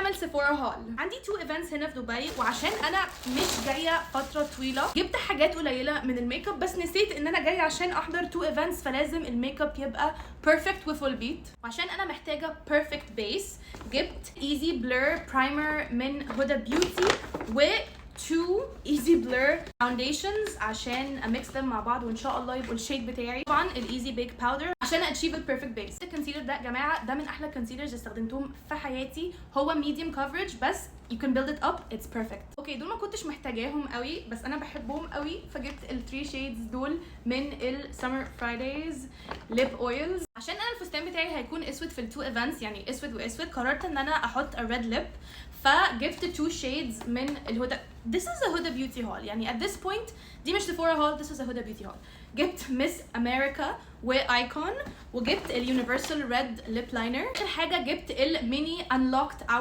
نعمل Sephora haul. عندي two events هنا في دبي، وعشان انا مش جاية فترة طويلة جبت حاجات قليله من الميك اب، بس نسيت ان انا جاية عشان احضر two events، فلازم الميك اب يبقى perfect و full beat. وعشان انا محتاجه perfect base جبت Easy Blur primer من Huda Beauty و two easy blur foundations عشان ا mix them مع بعض وان شاء الله يبقوا ال shade بتاعي. طبعا ال easy bake powder عشان achieve ال perfect base. ال concealer ده يا جماعة ده من احلى concealers استخدمتهم في حياتي، هو medium coverage بس you can build it up، it's perfect. okay، دول ما كنتش محتاجاهم قوي بس انا بحبهم قوي، فجبت ال three shades دول من ال Summer Fridays lip oils. عشان انا الفستان بتاعي هيكون اسود في ال two events، يعني اسود واسود، قررت ان انا احط a red lip، فجبت two shades من الهدى. This is a Huda Beauty haul، يعني at this point دي مش Sephora haul، this is a Huda Beauty haul. جبت Miss America و Icon وجبت ال Universal Red lip liner. اخر حاجة جبت ال mini Unlocked.